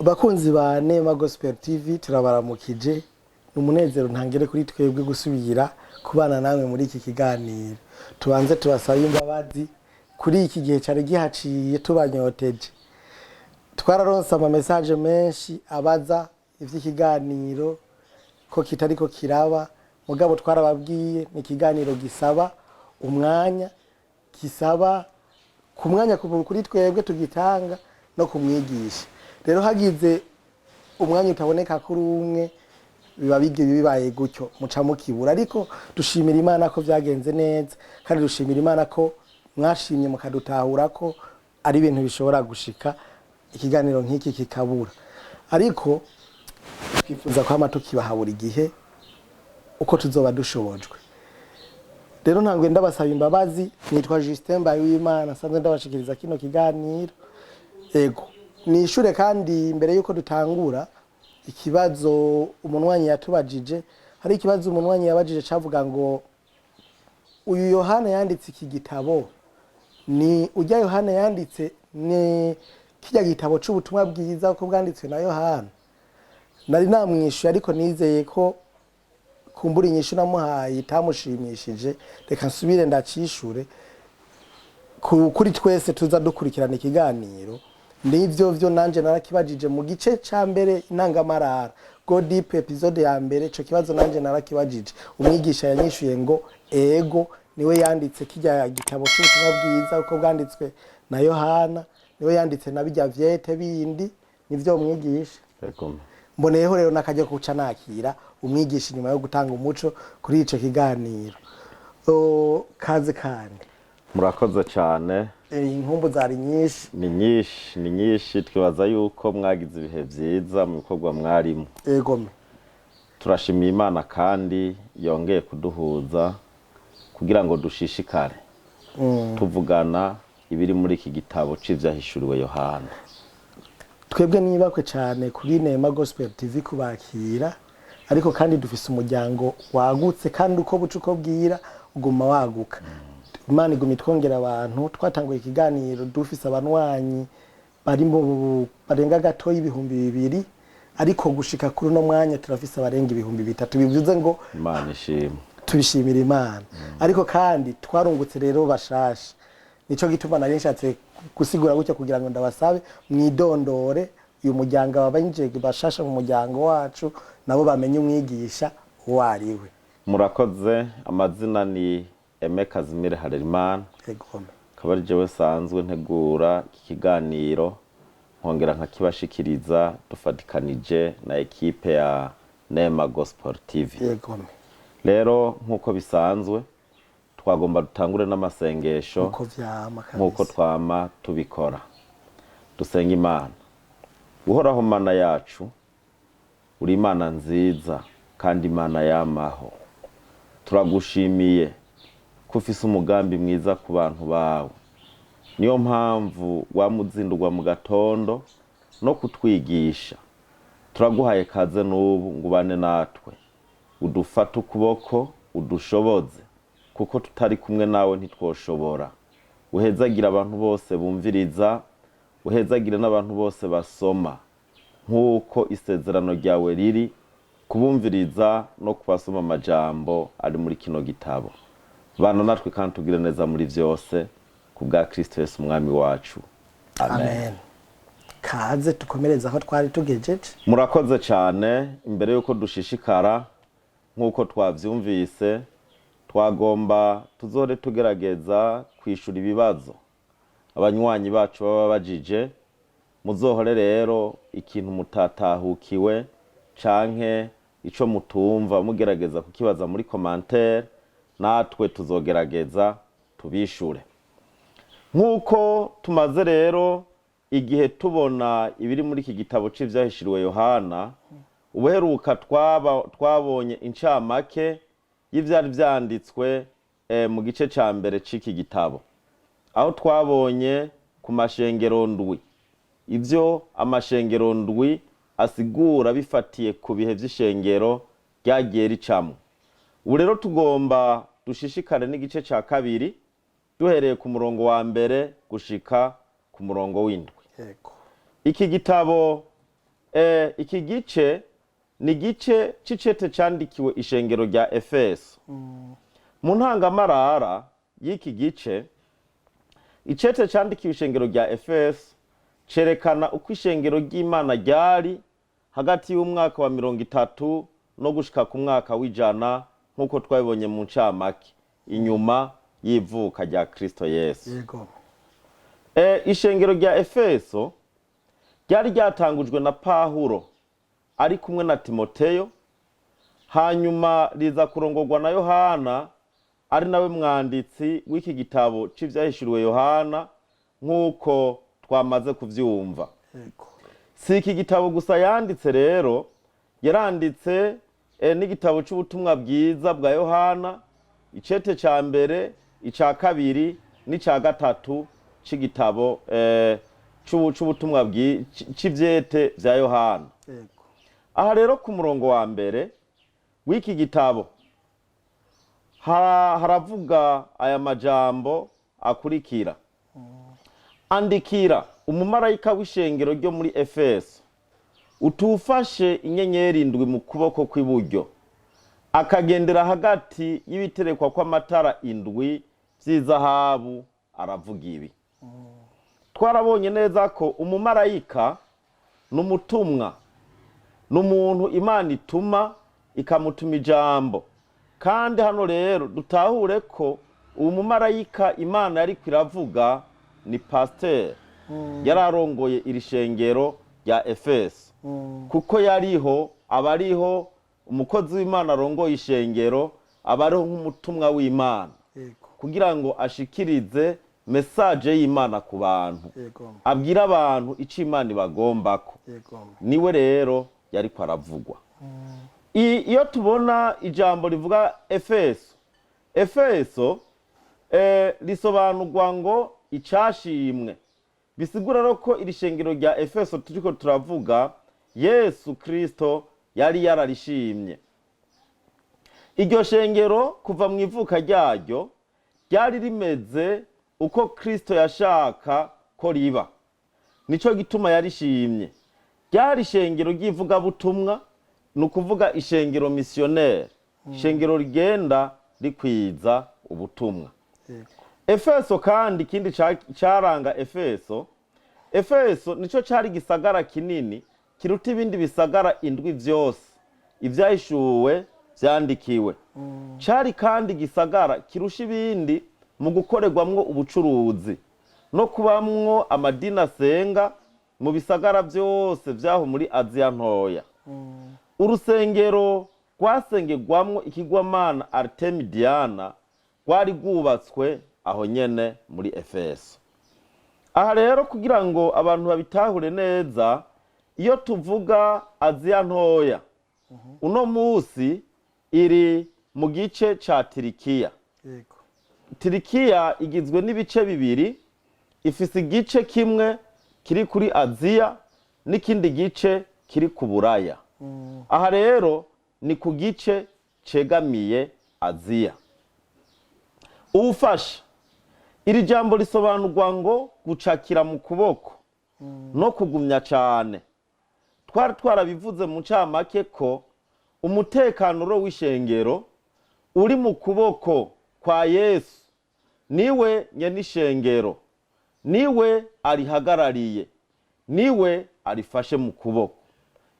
Bakunzi ba Nema Gospel TV, turabaramukije. Ni umunezero ntangere kuri twebwe gusubira kubana namwe muri iki kiganiro. Tubanze tubasabe imbabazi kuri iki gihe cyari gihaciye tubanyoteje. Twararonse ama message menshi abaza ivy'ikiganiro ko kitariko kiraba, mugabo twarababwiye ni ikiganiro gisaba umwanya, gisaba ku mwanya kuri twebwe tugitanga no kumwigisha. Rero hagize umwanya utaboneka kuri umwe, biba bigiye bibaye gutyo, muca mukibura. Ariko dushimira Imana ko byagenze neza, kandi dushimira Imana ko mwashimye mukadutahura ko ari ibintu bishobora gushika ikiganiro nk'iki kikabura, ariko twifuza kwama tukibaha buri gihe uko tuzoba dushobojwe. Rero ntabwo ndabasaba imbabazi. Nitwa Justin Mbayuwimana, nsanzwe ndabashikiriza kino kiganiro. Ego, nishure. Kandi mbere yuko dutangura ikibazo umunwanyi yatubajije, hari ikibazo umunwanyi yabajije cavuga ngo: "Uyu Yohana yanditse iki gitabo ni ujya Yohana yanditse ni kirya gitabo c'ubutumwa bwiza ko bwanditswe na Yohana?" Nari namwishuye, ariko nizeye ko kumbura inyishu namuhaye itamushimishije. Reka nsubire ndacishure kuri twese tuza dukurikirana ikiganiro. Nivyo vyo nanje narakibajije mu gice ca mbere, intangamarara, Go Deep, episode ya mbere. Ico kibazo nanje narakibajije umwigisha, yanyishuye ngo ego, niwe yanditse kirya gitabo c'ubutumwa bwiza uko bwanditswe na Yohana, niwe yanditse na birya vyete bindi. Nivyo, mwigisha? Ego. Mboneyeho rero n'akajya kuca nakira umwigisha inyuma yo gutanga umuco kuri ico kiganiro. Kaze kandi. Murakoze cyane. Inkumbu zari nyinshi. Ni nyinshi, ni nyinshi. Twibaza yuko mwagize ibihe byiza mu bikorwa mwarimo. Egome. Turashimiye Imana kandi yongeye kuduhuza kugira ngo dushishikare tuvugana ibiri muri iki gitabo c'ivyahishuriwe Yohana. Twebwe nibakwe cyane kuri Nema Gospel TV kubakira, ariko kandi dufise umuryango wagutse, kandi uko buca uko bwira uguma waguka. Imana iguma itwongera abantu. Twatanguye ikiganiro dufise abanywanyi bari mu barenga gato y'2000, ariko gushika kuri uno mwanya turafise abarenga 3000, bivuze ngo Imana ishimwe. Tubishimira Imana. Ariko kandi twarungutse rero bashasha. Nico gituma nari nshatse gusigura gutyo kugira ngo ndabasabe mwidondore uyu muryango, abinjiye bashasha mu muryango wacu nabo bamenye umwigisha uwo ari we. Murakoze. Amazina ni Aime Kazimire Harerimana. Egome. Akaba ari jewe sanzwe ntegura iki kiganiro, nkongera nkakibashikiriza dufatikanije na ekipe ya Nema Gospel TV. Egome. Rero nk'uko bisanzwe, twagomba dutangure n'amasengesho. Uko vyama Nk'uko kabisa. twama tubikora, dusenga Imana. Uhoraho Mana yacu, uri Imana nziza kandi Imana yamaho. Turagushimiye ko ufise umugambi mwiza ku bantu bawe. Niyo mpamvu wamuzindurwa mu gatondo no kutwigisha. Turaguhaye kaze n'ubu ngo ubane natwe, udufate ukuboko, udushoboze, kuko tutari kumwe nawe ntitwoshobora. Uhezagira abantu bose bumviriza, uhezagire n'abantu bose basoma, nk'uko isezerano ryawe riri kubumviriza no kubasoma amajambo ari muri kino gitabo. Bana natwe kandi tugire neza muri byose, ku bwa Kristo Yesu umwami wacu, amen. Amen. Kaze, tukomereze aho twari tugejeje. Murakoze cyane. Imbere y'uko dushishikara, nk'uko twabyumvise, twagomba tuzore tugerageza kwishyura ibibazo abanywanyi bacu baba bajije. Muzohore rero ikintu mutatahukiwe canke ico mutumva mugerageza kukibaza muri commentaire, natwe tuzogerageza tubishure. Nk'uko tumaze rero igihe tubona ibiri muri iki gitabo c'ivyahishuriwe Yohana, ubuheruka twabonye incamake y'ivyari vyanditswe mu gice ca mbere c'iki gitabo, aho twabonye ku mashengero ndwi, ivyo amashengero ndwi asigura bifatiye ku bihe vy'ishengero ryagiye ricamwo. Ubu rero tugomba dushishikare n'igice ca kabiri, duhereye ku murongo wa mbere gushika ku murongo w'indwi. Yego. Iki gitabo Iki gice ni igice c'icete candikiwe ishengero rya Efeso. Mu ntangamarara y'iki gice, icete candikiwe ishengero rya Efeso cerekana uko ishengero ry'Imana ryari hagati y'umwaka wa 30 no gushika ku mwaka w'100, nk'uko twabibonye mu ncamake inyuma y'ivuka rya Kristo Yesu. Ishengero rya Efeso ryari ryatangujwe na Pawulo ari kumwe na Timoteyo, hanyuma riza kurongorwa na Yohana, ari nawe mwanditsi w'iki gitabo c'ivyahishuriwe Yohana, nk'uko twamaze kuvyumva. Si iki gitabo gusa yanditse rero, yaranditse n'igitabo c'ubutumwa bwiza bwa Yohana, icete ca mbere, ica kabiri n'ica gatatu c'igitabo c'ubutumwa c'ivyete vya Yohana. Aha rero ku murongo wa mbere w'iki gitabo haravuga aya majambo akurikira: andikira umumarayika w'ishengero ryo muri Efeso, utufashe inyenyeri indwi mu kuboko kw'iburyo, akagendera hagati y'ibiterekwa kw'amatara indwi vy'izahabu, aravuga ibi. Twarabonye neza ko umumarayika ni umutumwa, ni umuntu Imana ituma, ikamutuma ijambo. Kandi hano rero dutahure ko uwo mumarayika Imana yariko iravuga ni pasiteri yari arongoye iri shengero rya Efeso, kuko yariho, aba ariho umukozi w'Imana arongoye ishengero, aba ariho nk'umutumwa w'Imana kugira ngo ashikirize message y'Imana ku bantu, abwire abantu ico Imana ibagombako. Niwe rero yariko aravugwa. Iyo tubona ijambo rivuga Efeso, Efeso risobanurwa ngo icashimwe. Bisigura rero ko iri shengero rya Efeso turiko turavuga, Yesu Kristo yari yararishimye. Iryo shengero kuva mu ivuka ryaryo ryari rimeze uko Kristo yashaka ko riba, nico gituma yarishimye. Ryari ishengero ry'ivugabutumwa, ni ukuvuga ishengero misiyoneri, ishengero rigenda rikwiza ubutumwa. Efeso kandi, ikindi caranga Efeso, Efeso nico cari igisagara kinini kiruta ibindi bisagara indwi vyose ivyahishuwe vyandikiwe. Cari kandi igisagara kirusha ibindi mu gukorerwamwo ubucuruzi no kubamwo amadini asenga mu bisagara vyose vyaho muri Aziya Ntoya. Urusengero rwasengerwamwo ikigwamana Artemidiyana rwari rwubatswe aho nyene muri Efeso. Aha rero, kugira ngo abantu babitahure neza, iyo tuvuga Aziya Ntoya, uno musi iri mu gice ca Tirikiya. Tirikiya igizwe n'ibice bibiri, ifise igice kimwe kiri kuri Aziya n'ikindi gice kiri ku Buraya. Aha rero ni ku gice cegamiye Aziya. Uwufasha, iri jambo risobanurwa ngo gucakira mu kuboko no kugumya cane. Twari twarabivuze mu ncamake ko umutekano w'ishengero uri mu kuboko kwa Yesu. Niwe nyen'ishengero, niwe arihagarariye, niwe arifashe mu kuboko.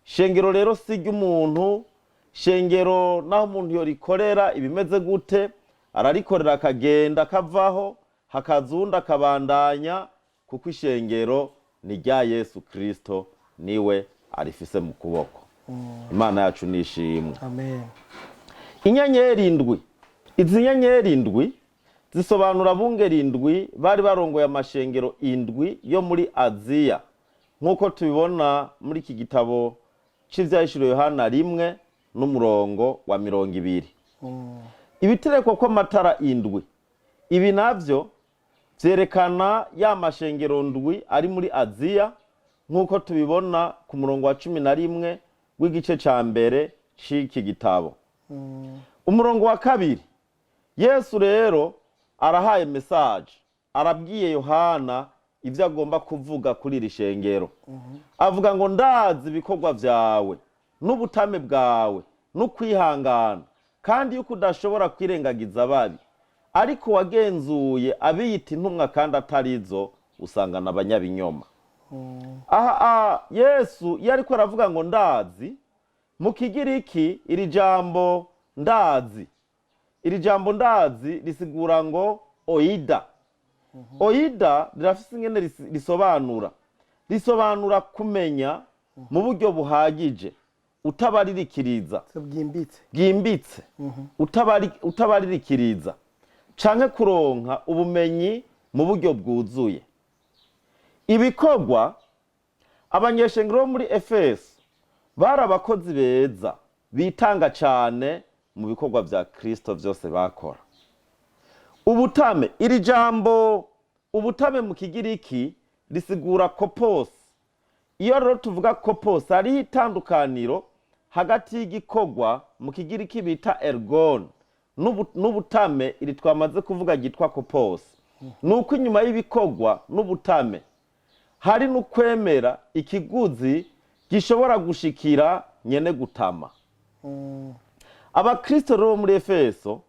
Shengero rero si ry'umuntu. Shengero naho umuntu yorikorera ibimeze gute, ararikorera akagenda, akavaho, hakaza uwundi akabandanya, kuko ishengero ni rya Yesu Kristo, niwe arifise mu kuboko. Imana yacu nishimwe. Amen. Inyenyeri indwi, izi nyenyeri indwi zisobanura abungeri indwi bari barongoye amashengero indwi yo muri Aziya, nk'uko tubibona muri iki gitabo c'Ivyahishuriwe Yohana 1 n'umurongo wa 20. Ibiterekwa kw'amatara indwi, ibi navyo vyerekana ya mashengero ndwi ari muri Aziya, nk'uko tubibona ku murongo wa 11 w'igice ca mbere c'iki gitabo. Umurongo wa 2, Yesu rero arahaye message, arabwiye Yohana Ibyo agomba kuvuga kuri iri shengero, avuga ngo: "Ndazi ibikorwa byawe n'ubutame bwawe n'ukwihangana, kandi yuko udashobora kwirengagiza ababi, ariko wagenzuye abiyita intumwa kandi atarizo, usangana abanyabinyoma." Aha Yesu iyo ariko aravuga ngo "ndazi", mu Kigiriki iri jambo "ndazi", iri jambo "ndazi" risigura ngo oida. Oida rirafise ingene risobanura. Risobanura kumenya mu buryo buhagije, utabaririkiriza. Bwimbitse. Bwimbitse, utabaririkiriza, canke kuronka ubumenyi mu buryo bwuzuye. Ibikorwa: abanyeshengero bo muri Efeso bari abakozi beza, bitanga cane mu bikorwa vya Kristo vyose bakora. Ubutame: iri jambo "ubutame" mu Kigiriki risigura kopos. Iyo rero tuvuga kopos, hariho itandukaniro hagati y'igikorwa mu Kigiriki bita ergon n'ubutame iri twamaze kuvuga ryitwa kopos. Ni uko inyuma y'ibikorwa n'ubutame hari n'ukwemera ikiguzi gishobora gushikira nyene gutama. Abakristo rero bo muri Efeso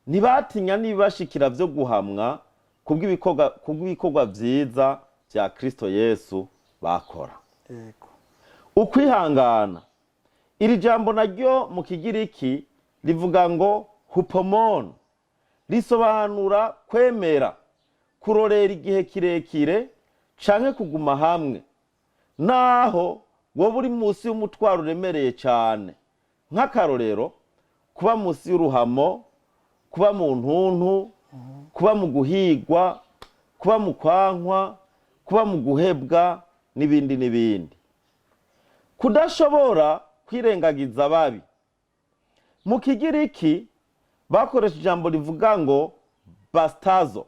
ntibatinya n'ibibashikira vyo guhamwa kubw'ibikorwa vyiza vya Kristo Yesu bakora. Ukwihangana: iri jambo naryo mu Kigiriki rivuga ngo hupomone, risobanura kwemera kurorera igihe kirekire canke kuguma hamwe naho woba uri munsi y'umutwaro uremereye cane, nk'akarorero kuba munsi y'uruhamo, kuba mu ntuntu, kuba mu guhigwa, kuba mu kwankwa, kuba mu guhebwa, n'ibindi n'ibindi. Kudashobora kwirengagiza ababi: mu Kigiriki bakoresha ijambo rivuga ngo bastazo,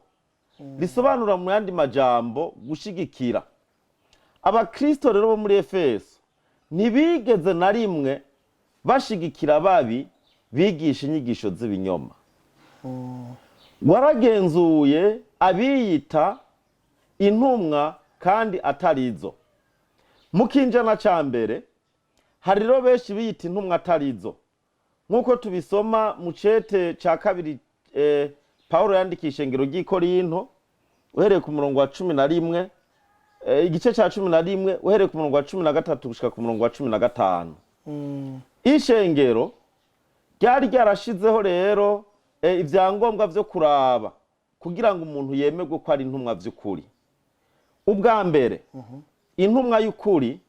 risobanura mu yandi majambo gushigikira. Abakristo rero bo muri Efeso ntibigeze na rimwe bashigikira ababi bigisha inyigisho z'ibinyoma. Waragenzuye abiyita intumwa kandi atarizo. Mu kinjana ca mbere hari rero benshi biyita intumwa atarizo, nk'uko tubisoma mu cete ca kabiri Pawulo yandikisha ishengero ry'i Korinto, uhereye ku murongo wa 11, igice ca 11, uhereye ku murongo wa 13 gushika ku murongo wa 15. Ishengero ryari ryarashizeho rero ibyangombwa vyo kuraba kugira ngo umuntu yemerwe ko ari intumwa vy'ukuri. Ubwa mbere, intumwa y'ukuri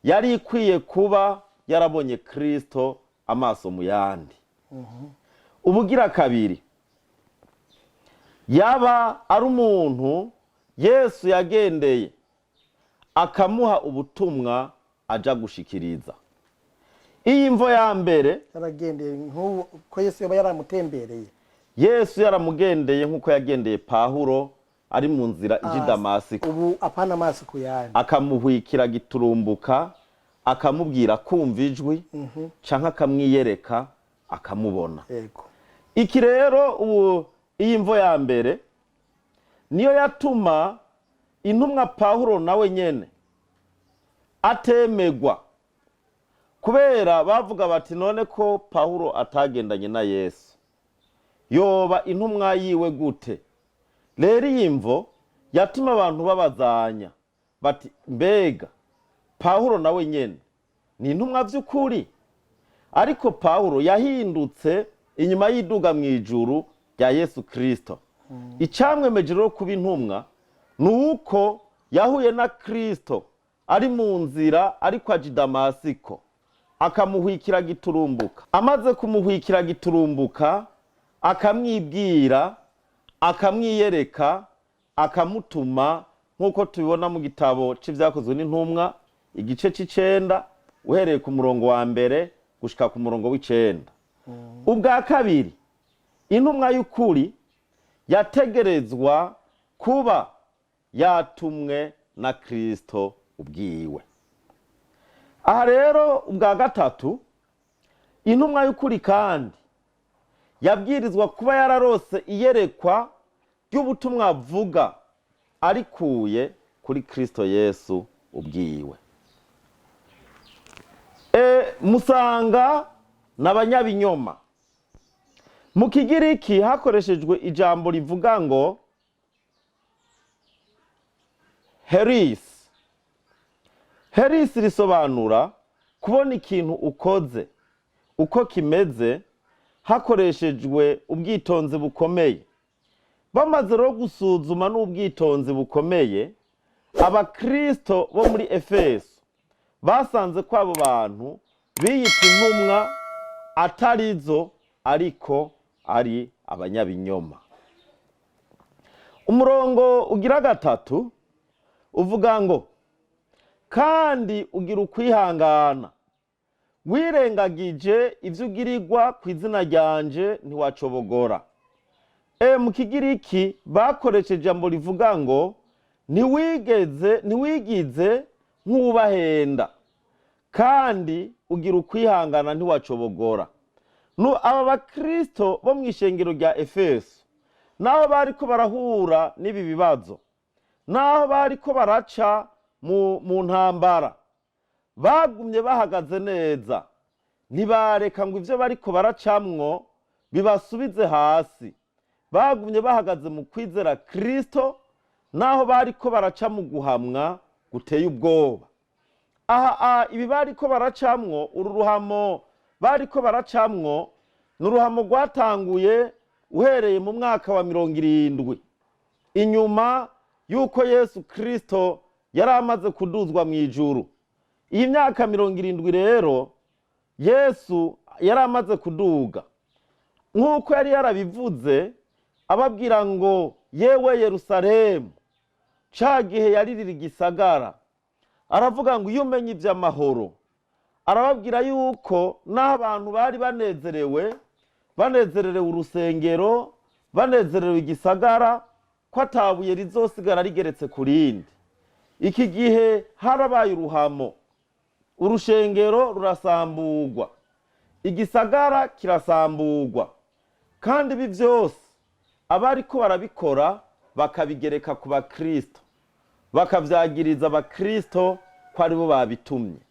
yari ikwiye kuba yarabonye Kristo amaso mu yandi. Ubugira kabiri, yaba ari umuntu Yesu yagendeye akamuha ubutumwa aja gushikiriza. Iyi mvo ya mbere Yaragendeye, nk'ubu ko Yesu yaba yaramutembereye. Yesu yaramugendeye nk'uko yagendeye Pawulo ari mu nzira ija i Damasiko. Ubu apana amaso ku yandi. Akamuhwikira giturumbuka, akamubwira, kumva ijwi, canke akamwiyereka akamubona. Iki rero ubu, iyi mvo ya mbere niyo yatuma intumwa Pawulo nawe nyene atemegwa, kubera bavuga bati: "None ko Pawulo atagendanye na Yesu, yoba intumwa yiwe gute?" Rero iyi mvo yatuma abantu babazanya bati: "Mbega Pawulo nawe nyene ni intumwa vy'ukuri?" Ariko Pawulo yahindutse inyuma y'iduga mu ijuru rya Yesu Kristo. Icamwemeje rero kuba intumwa ni uko yahuye na Kristo ari mu nzira ariko aja i Damasiko, akamuhwikira giturumbuka. Amaze kumuhwikira giturumbuka, akamwibwira, akamwiyereka, akamutuma, nk'uko tubibona mu gitabo c'Ivyakozwe n'Intumwa, igice c'icenda, uhereye ku murongo wa mbere gushika ku murongo w'icenda. Ubwa kabiri, intumwa y'ukuri yategerezwa kuba yatumwe na Kristo ubwiwe. Aha rero, ubwa gatatu, intumwa y'ukuri kandi yabwirizwa kuba yararose iyerekwa ry'ubutumwa avuga arikuye Kuri Kristo Yesu ubwiwe. Musanga n'abanyabinyoma. Mu Kigiriki hakoreshejwe ijambo rivuga ngo herisi. Herisi risobanura kubona ikintu ukoze uko kimeze hakoreshejwe ubwitonzi bukomeye. Bamaze rero gusuzuma n'ubwitonzi bukomeye, Abakristo bo muri Efeso basanze ko abo bantu biyita intumwa atarizo, ariko ari abanyabinyoma. Umurongo ugira gatatu uvuga ngo: "Kandi ugira ukwihangana, wirengagije ibyo ugirirwa ku izina ryanje, ntiwacobogora." Mu Kigiriki bakoresheje ijambo rivuga ngo ntiwigeze, ntiwigize nk'ubahenda, kandi ugira ukwihangana, ntiwacobogora. Aba bakristo bo mu ishengero rya Efeso, naho bariko barahura n'ibi bibazo, naho bariko baraca mu ntambara, bagumye bahagaze neza, ntibareka ngo ivyo bariko baracamwo bibasubize hasi. Bagumye bahagaze mu kwizera Kristo, naho bariko baraca mu guhamwa guteye ubwoba. Aha ibi bariko baracamwo, uru ruhamo bariko baracamwo, ni uruhamo rwatanguye uhereye mu mwaka wa 70 inyuma y'uko Yesu Kristo yari amaze kuduzwa mu ijuru. Iyi myaka 70 rero Yesu yari amaze kuduga, nk'uko yari yarabivuze ababwira ngo: "Yewe Yerusalemu," ca gihe yaririra igisagara, aravuga ngo: "Iyo umenye iby'amahoro." Arababwira yuko n'aho abantu bari banezerewe, banezererewe urusengero, banezerewe igisagara, ko atabuye rizosigara rigeretse ku rindi. Iki gihe harabaye uruhamo, urushengero rurasamburwa, igisagara kirasamburwa, kandi ibi byose abariko barabikora bakabigereka ku Bakristo, bakavyagiriza Abakristo ko aribo babitumye.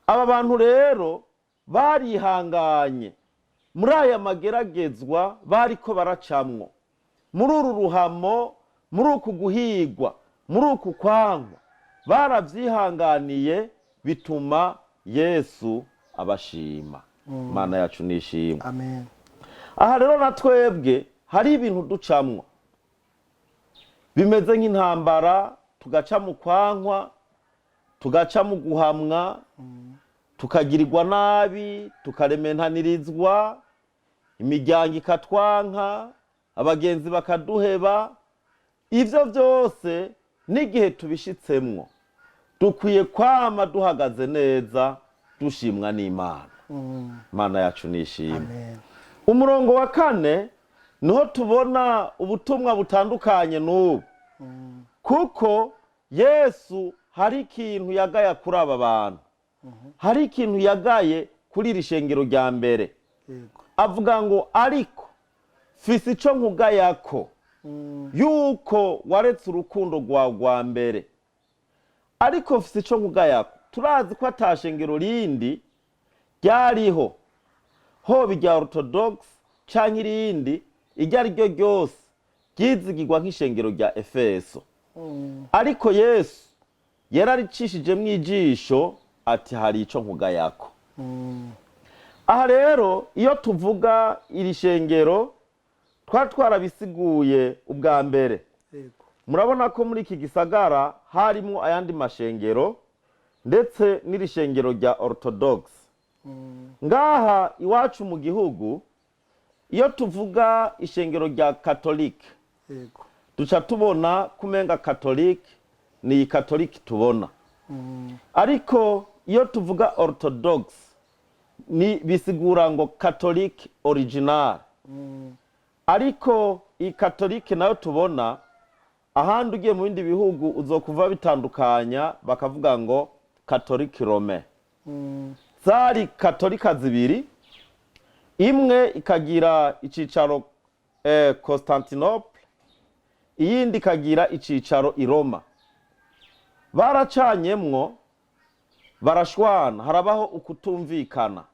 Aba bantu rero barihanganye muri aya mageragezwa bariko baracamwo, muri uru ruhamo, muri uku guhigwa, muri uku kwankwa, baravyihanganiye, bituma Yesu abashima. Imana yacu nishimwe. Amen. Aha rero na twebwe hari ibintu ducamwo bimeze nk'intambara, tugaca mu kwankwa, tugaca mu guhamwa, tukagirirwa nabi, tukarementanirizwa, imiryango ikatwanka, abagenzi bakaduheba. Ivyo byose n'igihe tubishitsemwo, dukwiye kwama duhagaze neza, dushimwa n'Imana. Imana yacu nishimwe. Amen. Umurongo wa kane niho tubona ubutumwa butandukanye n'ubu, kuko Yesu hari ikintu yagaya kuri aba bantu, hari ikintu yagaye kuri iri shengero rya mbere. Avuga ngo: "Ariko fise ico nkugayako, yuko waretse urukundo rwawe rwa mbere." Ariko fise ico nkugayako. Turazi ko ata shengero rindi ryariho, hoba irya Orthodox canke irindi iryo ari ryo ryose, ryizigirwa nk'ishengero rya Efeso. Ariko Yesu yararicishijemwo ijisho ati: "Hari ico nkugayako." Aha rero iyo tuvuga iri shengero, twari twarabisiguye ubwa mbere. Murabona ko muri iki gisagara harimo ayandi mashengero, ndetse n'iri shengero rya Orthodox. Ngaha iwacu mu gihugu, iyo tuvuga ishengero rya Katolike, duca tubona kumenga Katolike ni iyi Katolike tubona. Ariko iyo tuvuga Orthodox, ni bisigura ngo Katolike original. Ariko iyi Katolike nayo tubona ahandi, ugiye mu bindi bihugu uzokuva bitandukanya, bakavuga ngo Katolike Romain. Zari Katolika zibiri, imwe ikagira icicaro Constantinople, iyindi ikagira icicaro i Roma. Baracanyemwo, barashwana, harabaho ukutumvikana,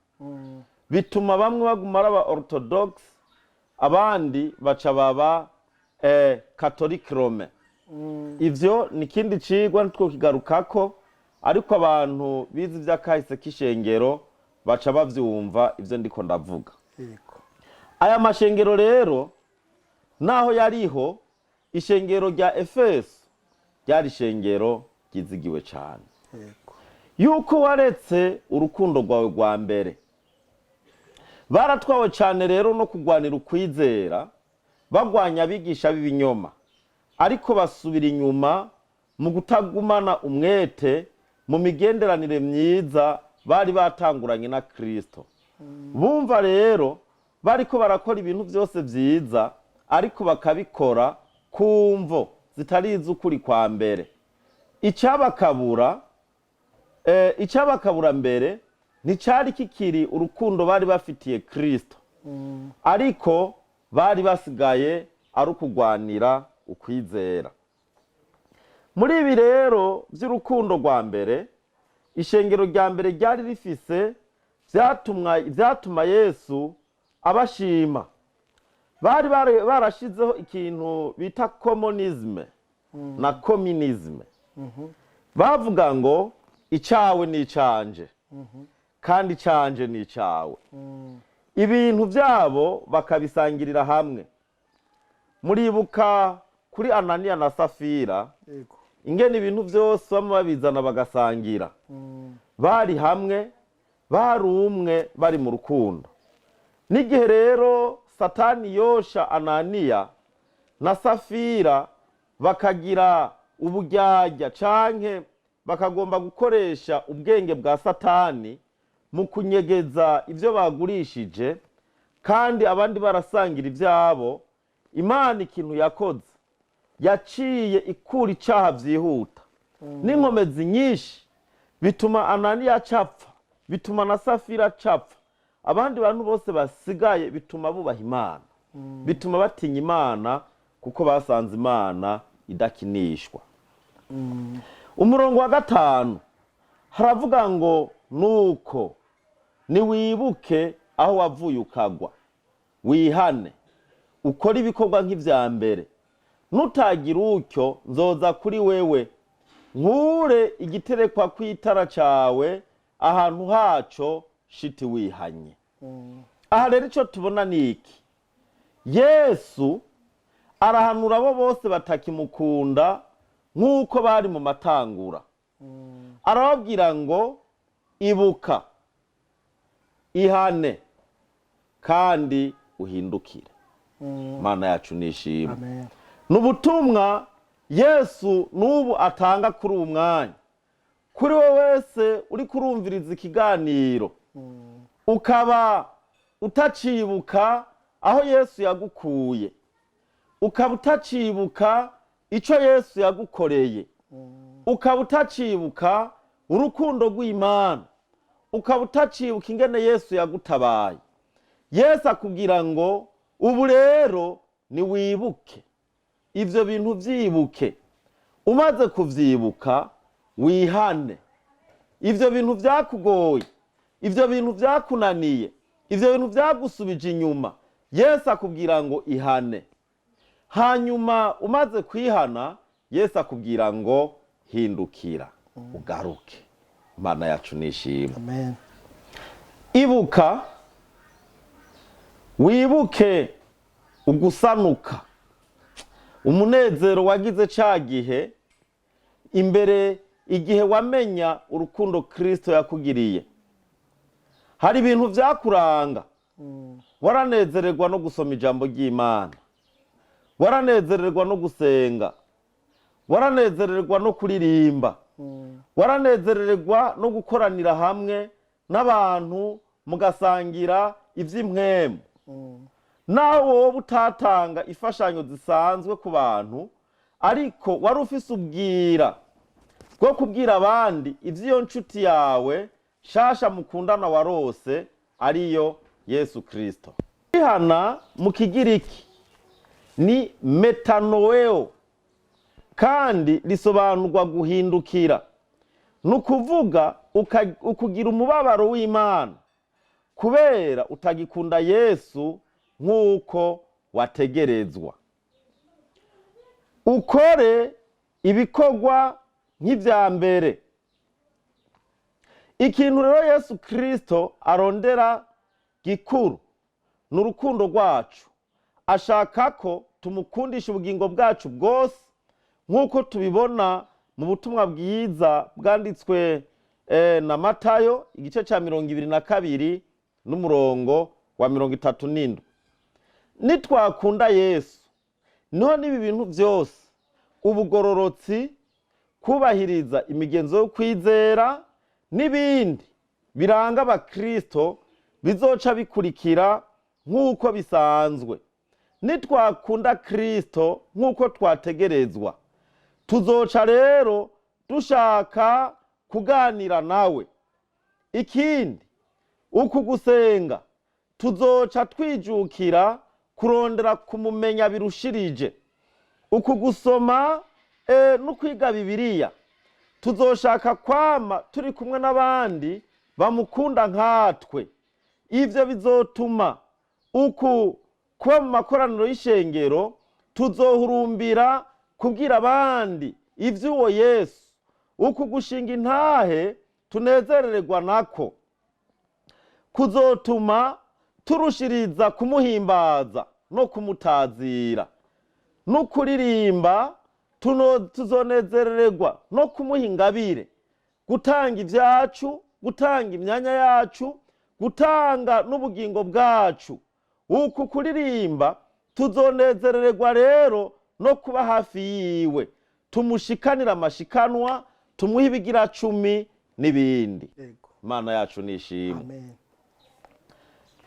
bituma bamwe baguma ari aba orthodox, abandi baca baba catholique romain. Ivyo ni ikindi cigwa, ntitwokigarukako, ariko abantu bize ivy'akahise k'ishengero baca bavyumva ivyo ndiko ndavuga. Aya mashengero rero naho yariho, ishengero rya Efeso ryari ishengero ryizigiwe cane. Yuko waretse urukundo rwawe rwa mbere. Baratwawe cane rero no kugwanira ukwizera, bagwanya abigisha b'ibinyoma, ariko basubira inyuma mu kutagumana umwete mu migenderanire myiza bari batanguranye na Kristo. Bumva rero bariko barakora ibintu byose vyiza, ariko bakabikora ku mvo zitari iz'ukuri kwa mbere. Icyabakabura mbere nticyari kikiri urukundo bari bafitiye Kristo, ariko bari basigaye ari ukugwanira ukwizera. Muri ibi rero by'urukundo rwa mbere ishengero rya mbere ryari rifise, vyatuma Yesu abashima. Bari barashizeho ikintu bita communisme na communisme. Bavuga ngo icawe ni icanje kandi icanje ni icawe. Ibintu byabo bakabisangirira hamwe. Muribuka kuri Ananiya na Safira, ingene ibintu byose bamwe babizana bagasangira. Bari hamwe, bari umwe, bari mu rukundo. N'igihe rero Satani yosha Ananiya na Safira, bakagira uburyarya canke bakagomba gukoresha ubwenge bwa Satani mu kunyegeza ibyo bagurishije kandi abandi barasangira ibyabo, Imana ikintu yakoze, yaciye ikura icaha vyihuta n'inkomezi nyinshi, bituma Ananiya acapfa, bituma na Safira acapfa. Abandi bantu bose basigaye bituma bubaha Imana, bituma batinya Imana, kuko basanze Imana idakinishwa. Umurongo wa 5 haravuga ngo: "Nuko niwibuke aho wavuye ukagwa, wihane, ukore ibikorwa nk'ivya mbere. Nutagira utyo, nzoza kuri wewe, nkure igiterekwa kw'itara cawe ahantu haco, shiti wihanye." Aha rero ico tubona ni iki? Yesu arahanura abo bose batakimukunda nk'uko bari mu matangura. Arababwira ngo: "Ibuka, ihane kandi uhindukire." Mana yacu nishimwe. Amen. Ni ubutumwa Yesu n'ubu atanga kuri uwu mwanya kuri we wese uri kurumviriza ikiganiro, ukaba utacibuka aho Yesu yagukuye, ukaba utacibuka icyo Yesu yagukoreye, ukaba utacibuka urukundo rw'Imana, ukaba utacibuka ingene Yesu yagutabaye. Yesu akubwira ngo: "Ubu rero niwibuke ibyo bintu, byibuke. Umaze kuvyibuka, wihane ibyo bintu byakugoye, ibyo bintu byakunaniye, ibyo bintu byagusubije inyuma." Yesu akubwira ngo: "Ihane." Hanyuma umaze kwihana, Yesu akubwira ngo: "Hindukira ugaruke." Imana yacu nishimwe. Amen. Ibuka, wibuke ugusanuka, umunezero wagize ca gihe imbere, igihe wamenya urukundo Kristo yakugiriye. Hari ibintu vyakuranga: waranezererwa no gusoma ijambo ry'Imana, waranezererwa no gusenga, waranezererwa no kuririmba, waranezererwa no gukoranira hamwe n'abantu mugasangira ivy'impwemu. Nawe wowe utatanga imfashanyo zisanzwe ku bantu, ariko wari ufise ubwira bwo kubwira abandi ivy'iyo nshuti yawe shasha mukundana warose, ariyo Yesu Kristo. Kwihana mu Kigiriki ni metanoeo. Kandi risobanurwa guhindukira, ni ukuvuga ukugira umubabaro w'Imana kubera utagikunda Yesu nk'uko wategerezwa. Ukore ibikorwa nk'ibya mbere. Ikintu rero Yesu Kristo arondera gikuru ni urukundo rwacu. Ashaka ko tumukundisha ubugingo bwacu bwose, nk'uko tubibona mu butumwa bwiza bwanditswe na Matayo, igice cya 22 n'umurongo wa 37. Nitwakunda Yesu, niho n'ibi bintu byose, ubugororotsi, kubahiriza imigenzo yo kwizera n'ibindi biranga abakristo, bizoca bikurikira nk'uko bisanzwe. Nitwakunda Kristo nk'uko twategerezwa, tuzoca rero dushaka kuganira nawe. Ikindi, uku gusenga tuzoca twijukira kurondera kumumenya birushirije. Uku gusoma no kwiga Bibiliya, tuzoshaka kwama turi kumwe n'abandi bamukunda nkatwe. Ivyo bizotuma uku kuba mu makoraniro y'ishengero, tuzohurumbira kubwira abandi ivy'uwo Yesu. Uku gushinga intahe tunezerererwa nako kuzotuma turushiriza kumuhimbaza no kumutazira no kuririmba. Tuzonezerererwa no kumuha ingabire, gutanga ibyacu, gutanga imyanya yacu, gutanga n'ubugingo bwacu. Uku kuririmba, tuzonezerererwa rero no kuba hafi yiwe, tumushikanira amashikanwa, tumuhe ibigira cumi n'ibindi. Imana yacu nishimwe.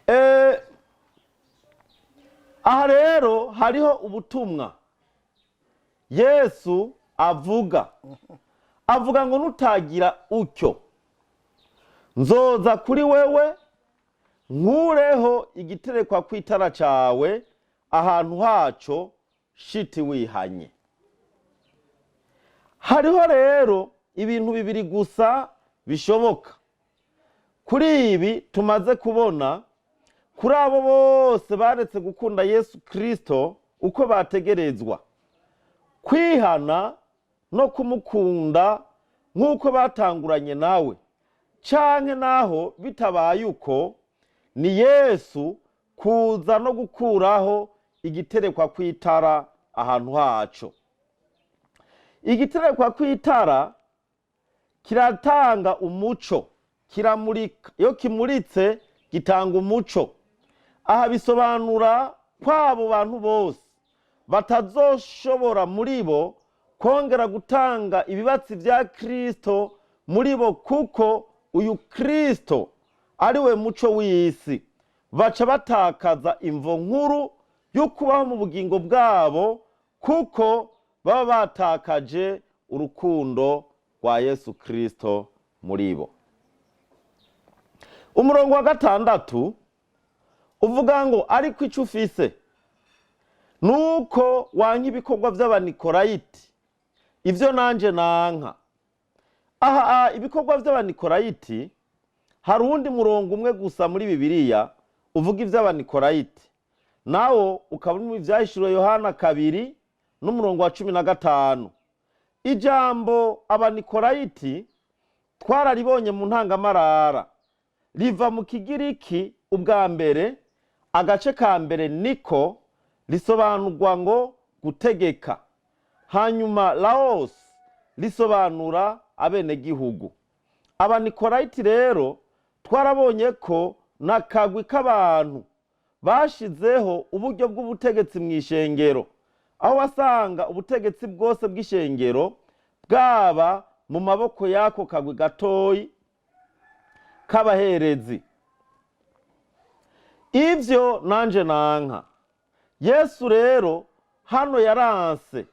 Amen. Aha rero hariho ubutumwa Yesu avuga ngo: "Nutagira utyo, nzoza kuri wewe nkureho igiterekwa kw'itara cawe ahantu haco shiti wihanye." Hariho rero ibintu bibiri gusa bishoboka kuri ibi tumaze kubona, kuri abo bose baretse gukunda Yesu Kristo uko bategerezwa: kwihana no kumukunda nk'uko batanguranye nawe, canke naho bitabaye uko, ni Yesu kuza no gukuraho igiterekwa kw'itara ahantu haco. Igiterekwa kw'itara kiratanga umuco, kiramurika. Iyo kimuritse gitanga umuco. Aha bisobanura ko abo bantu bose batazoshobora muri bo kongera gutanga ibibatsi bya Kristo muri bo, kuko uyu Kristo ari we muco w'isi. Baca batakaza imvo nkuru yo kubaho mu bugingo bwabo, kuko baba batakaje urukundo rwa Yesu Kristo muri bo. Umurongo wa 6 uvuga ngo: "Ariko icyo ufise nuko wanka ibikorwa by'Abanikorayiti, ibyo nanje nanka." Aha ibikorwa by'Abanikorayiti, hari uwundi murongo umwe gusa muri Bibiliya uvuga iby'Abanikorayiti, nawo ukaba uri mu Ibyahishuriwe Yohana 2 n'umurongo wa 15. Ijambo Abanikorayiti twararibonye mu ntangamarara, riva mu Kigiriki. Ubwa mbere, agace ka mbere niko risobanurwa ngo gutegeka, hanyuma laos risobanura abenegihugu. Abanikorayiti rero twarabonye ko n'akagwi k'abantu bashizeho uburyo bw'ubutegetsi mu ishengero, aho wasanga ubutegetsi bwose bw'ishengero bwaba mu maboko y'ako kagwi gatoyi k'abaherezi. "Ibyo nanje nanka." Yesu rero hano yaranse,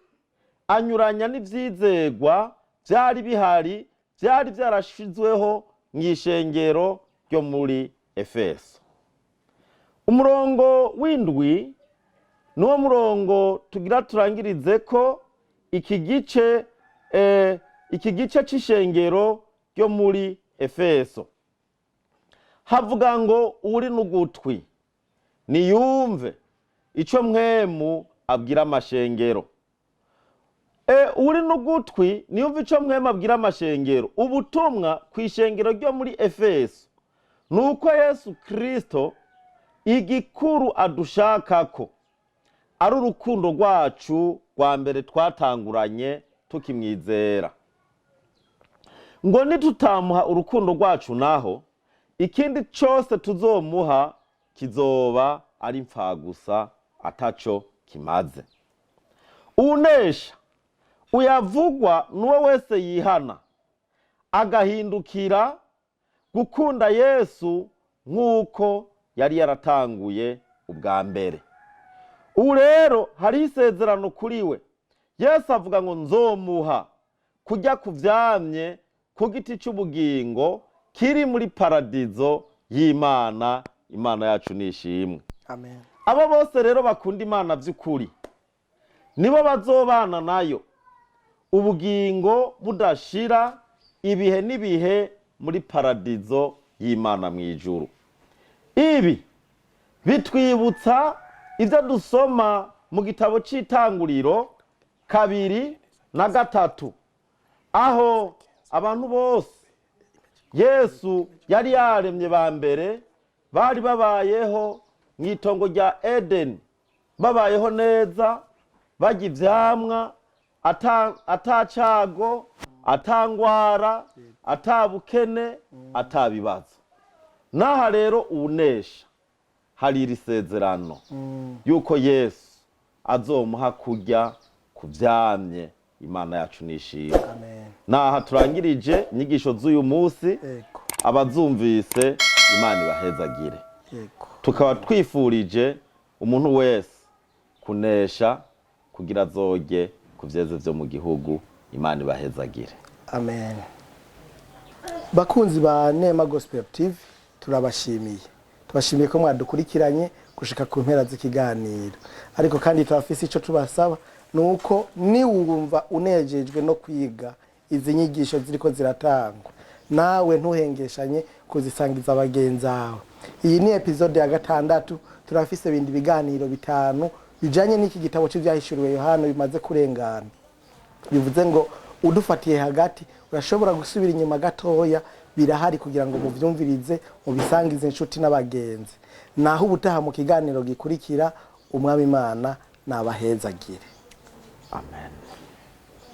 anyuranya n'ivyizegwa byari bihari, byari byarashizweho mu ishengero ryo muri Efeso. Umurongo w'7 niwo murongo tugira turangirize ko. iki gice c'ishengero ryo muri Efeso. Havuga ngo: "Uri n'ugutwi niyumve ico Mpwemu abwira amashengero." Uri n'ugutwi niyumve ico Mpwemu abwira amashengero. Ubutumwa ku ishengero ryo muri Efeso ni uko Yesu Kristo igikuru adushakako ari urukundo rwacu rwa mbere twatanguranye tukimwizera. Ngo nitutamuha urukundo rwacu, naho ikindi cyose tuzomuha kizoba ari imfagusa, ataco kimaze. Unesha uyavugwa n'uwo wese yihana agahindukira gukunda Yesu nk'uko yari yaratanguye ubwa mbere. Ubu rero hariho isezerano kuri we. Yesu avuga ngo: "Nzomuha kujya ku vyamye ku giti cy'ubugingo kiri muri paradizo y'Imana." Imana yacu nishimwe. Amen. Abo bose rero bakunda Imana by'ukuri nibo bazobana nayo ubugingo budashira, ibihe n'ibihe, muri paradizo y'Imana mu ijuru. Ibi bitwibutsa ibyo dusoma mu gitabo cy'Itanguriro 2 na 3, aho abantu bose Yesu yari yaremye ba mbere bari babayeho mu itongo rya Edeni, babayeho neza, barya ivyamwa, ata cago, ata ngwara, ata bukene, ata bibazo. N'aha rero uwunesha hari iri sezerano yuko Yesu azomuha kurya ku vyamye. Imana yacu nishimwe. Amen. Naha turangirije inyigisho z'uyu munsi. Abazumvise, Imana ibahezagire. Tukaba twifurije umuntu wese kunesha kugira azorye ku vyeze vyo mu gihugu. Imana ibahezagire. Amen. Bakunzi ba Nema Gospel TV, turabashimiye, tubashimiye ko mwadukurikiranye gushika ku mpera z'ikiganiro. Ariko kandi turafise ico tubasaba, ni uko niwumva unejejwe no kwiga izi nyigisho ziriko ziratangwa, nawe ntuhengeshanye kuzisangiza bagenzi bawe. Iyi ni episode ya gatandatu. Turafise ibindi biganiro bitanu bijanye n'iki gitabo c'Ivyahishuriwe Yohana bimaze kurengana. Bivuze ngo udufatiye hagati, urashobora gusubira inyuma gatoya, birahari kugira ngo muvyumvirize, mubisangize inshuti n'abagenzi. Naho ubutaha mu kiganiro gikurikira. Umwami Imana nabahezagire. Amen.